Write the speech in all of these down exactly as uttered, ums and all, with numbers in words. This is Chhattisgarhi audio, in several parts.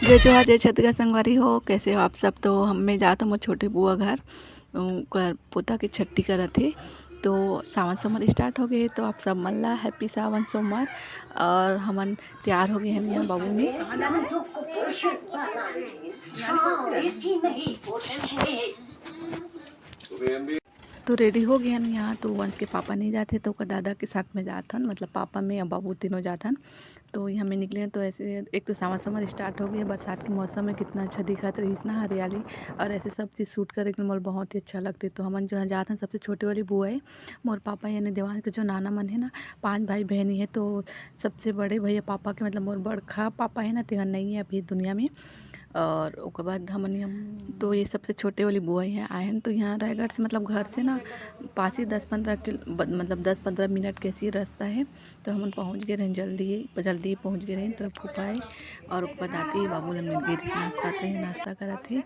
जय जोहार, जय छत्तीसगढ़ संगवारी हो, कैसे हो आप सब? तो हम, मैं जात हूँ मोर छोटे बुआ घर, ओकर पोता के छट्ठी करत हे। तो सावन सोमवार स्टार्ट हो गए, तो आप सब मन ला हैप्पी सावन सोमवार। और हमन तैयार हो गए हैं यहाँ बाबू में। तो रेडी हो गए हैं यहाँ। तो वंश के पापा नहीं जाते, तो ओकर दादा के साथ में जात हन, मतलब पापा, मैं और बाबू तीनों जात हन। तो यहाँ में निकले हैं, तो ऐसे एक तो सावन सोमवार स्टार्ट हो गई है, बरसात के मौसम में कितना अच्छा दिखत रहिस ना हरियाली, और ऐसे सब चीज़ शूट करे के मोला बहुत ही अच्छा लगथे। तो हमन जो है जात हन, सबसे छोटे वाली बुआ है मोर पापा यानी देवांश के जो नाना मन है ना, पांच भाई बहनी है। तो सबसे बड़े भैया पापा के, मतलब मोर बड़खा पापा है ना, तेहन नहीं है अभी दुनिया में। और ओकर बाद हमन यहाँ, तो ये सबसे छोटे वाली बुआ यहाँ आए हैं। तो यहाँ रायगढ़ से, मतलब घर से ना पास ही दस पंद्रह किलो, ब-, मतलब दस पंद्रह मिनट के ऐसे ही रास्ता है। तो हमन पहुँच गए रहें जल्दी ही, जल्दी ही पहुँच गए रहें तो फूफा है। और ओकर बाद आते ही बाबू ला मिल गई थी नाश्ता, तो ये नाश्ता करत है।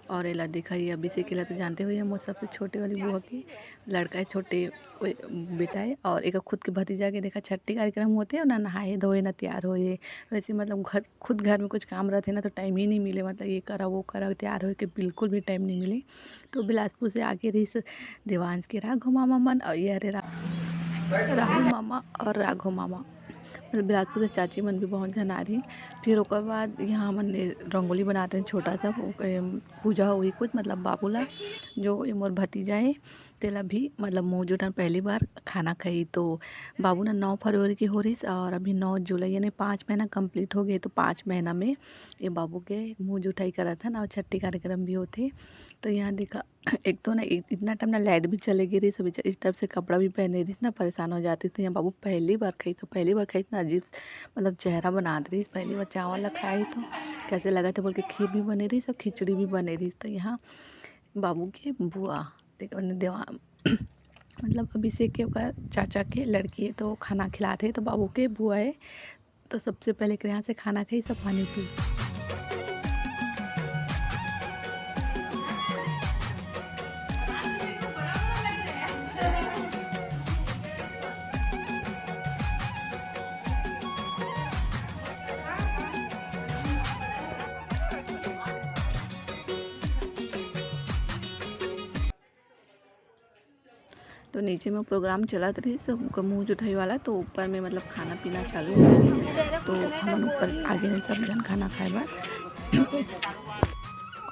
और एला देखा, ये अभिषेक, एला तो जानते हो, ये मोर सबसे छोटे वाली बुआ के लड़का है, छोटे बेटा है। और एक खुद के भतीजा के देखा, छट्ठी कार्यक्रम होते हैं ना, नहाए धोए ना तैयार होए। वैसे मतलब घर, खुद घर में कुछ काम रहते ना, तो टाइम ही नहीं मिले, मतलब ये करा वो करा, तैयार होए के बिल्कुल भी टाइम नहीं मिले। तो बिलासपुर से आगे रहिस देवांश के राघव मामा मन, और ये हरे रा-, राहुल मामा और राघव मामा, मतलब बिलासपुर से चाची मन भी बहुत झन आ रही। फिर ओकर बाद यहाँ हमन ने रंगोली बनाते हैं छोटा सा, वो, ए, पूजा हुई कुछ, मतलब बाबू ला, जो ये मोर भतीजा है, तेला भी मतलब मुँह जुठन पहली बार खाना खाई। तो बाबू ना नौ फरवरी के हो रहिस और अभी नौ जुलाई यानी पाँच महीना कंप्लीट हो गए। तो पाँच महीना में ये बाबू के मुँह जुठाई करत हन और छट्ठी कार्यक्रम भी होथे। तो यहाँ देखा, एक तो ना इत-, इतना टाइम ना लाइट भी चले गई रहिस, सब इस टाइप से कपड़ा भी पहने रहिस ना, परेशान हो जाती। तो यहाँ बाबू पहली बार खाई, तो पहली बार खाई ना, अजीब मतलब चेहरा बनात रहिस, पहली बार चावल ला खाई। तो कैसे लगा थे बोल के, खीर भी बने रहिस और खिचड़ी भी बने रहिस। तो यहाँ बाबू के बुआ, देख, ओने देवा-, मतलब अभिषेक के ओकर चाचा के लड़की है, तो खाना खिलात हे, तो बाबू के बुआ है। तो सबसे पहले एकरे यहाँ से खाना खाई, सब पानी पी। तो नीचे में प्रोग्राम चलत रहिस, ओकर मुँह जुठाई वाला, तो ऊपर में मतलब खाना पीना चालू हो गइस। तो हमन ऊपर आगे में सब झन खाना खाए बर।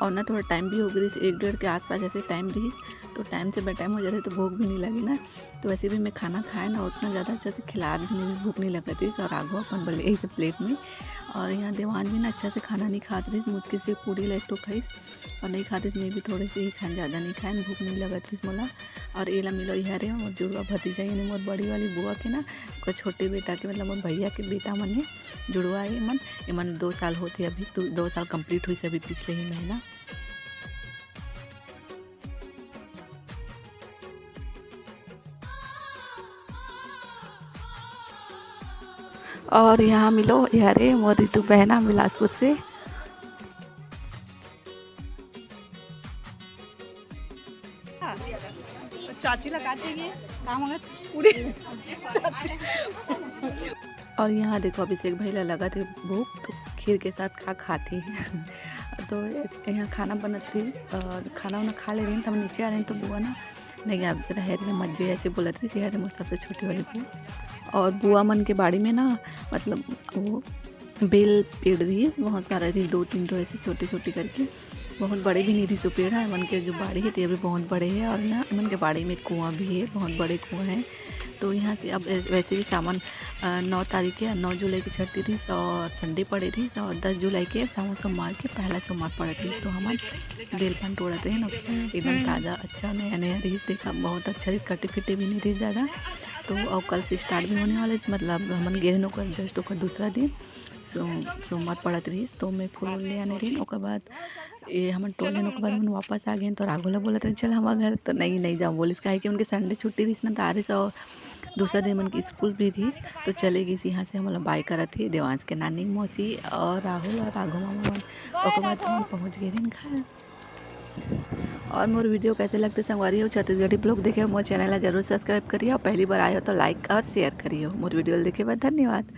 और ना थोड़ा टाइम भी हो गइस, एक डेढ़ के आसपास ऐसे टाइम रहिस, तो टाइम से बेटाइम हो जाथे तो भूख भी नहीं लगे ना। तो वैसे भी मैं खाना खाए ना, उतना ज़्यादा अच्छा से खिलात भी नहीं, भूख नहीं लगत रहिस। और राघव अपन बले यही सब प्लेट में, और यहाँ देवान भी ना अच्छा से खाना नहीं खात रहिस, मुश्किल से पूरी ला एक ठो खाइस। और नहीं खाते तो मैं भी थोड़े से ही खाएं, ज़्यादा नहीं खाएं, भूख नहीं लगत रहिस मोला। और एला मिलो, ये हरे मोर जुड़वा भतीजा, यानी मोर बड़ी वाली बुआ के ना, ओकर छोटे बेटा के, मतलब मोर भैया के बेटा मन हे, जुड़वा हे मन। एमन दो साल होथे अभी, तो दो साल कंप्लीट हुई से अभी पिछले ही महीना। और यहाँ मिलो, ये हरे मोर रितु बहना बिलासपुर से। चाची लगा देंगे, काम अगर पूरी चाची। और यहाँ देखो, अभिषेक भाई ला लगत हे भूख, तो खीर के साथ का खाथे। तो यहाँ खाना बनत रही, और खाना उना खा ले रही, तब नीचे आ रही, तो बुआ ना, नहीं, आप रहे रहे मजे ऐसे बोलत रही, "अरे, मोर सबसे छोटी वाली बुआ।" और बुआ मन के बाड़ी में ना, मतलब, वो बेल पेड़ रहिस, बहुत सारा रहिस, दो तीन ठो ऐसे छोटे छोटे करके, बहुत बड़े भी नहीं रहिस वो पेड़ है। एमन के जो बाड़ी है, ते भी बहुत बड़े है, और ना, एमन के बाड़ी में कुआं भी है, बहुत बड़े कुआं है। तो यहाँ से अब ऐ-, वैसे भी सावन, अ, नौ तारीख के, नौ जुलाई के छठी रहिस, और संडे पड़े रहिस, और दस जुलाई के सावन सोमवार के पहला सोमवार पड़त रहिस। तो हमन बेल पान तोड़त रहे ना, एकदम ताज़ा, अच्छा, नया नया रहिस, देखा, बहुत अच्छा रहिस, कटे फिटे भी नहीं रहिस ज़्यादा। तो और कल से स्टार्ट भी होने वाला है, मतलब हमन गे रहेन ओकर जस्ट ओकर दूसरा दिन, सो-, सोमवार पड़त रहिस, तो मैं फूल ले आने रहिन। ओकर बाद ये हमन टोल लेन, ओकर बाद हमन वापस आ गए, तो राघव ला बोलत रहे, "चल हमारे घर।" तो नहीं, नहीं जाऊँ बोलिस, काहे कि उनके संडे छुट्टी रहिस ना, तो आ रहिस, और दूसरा दिन मन के स्कूल भी रहिस, तो चले गइस। यहाँ से हमन ला बाय करत हे देवांश के नानी, मौसी और राहुल और राघव मामा मन। ओकर बाद हमन पहुँच गए रहेन घर। और मोर वीडियो कैसे लगथे संगवारी हो, छत्तीसगढ़ी ब्लॉग देखे हो, मोर चैनल ला जरूर सब्सक्राइब करिए, और पहली बार आए हो तो लाइक और शेयर करिए। मोर वीडियो देखे बर धन्यवाद।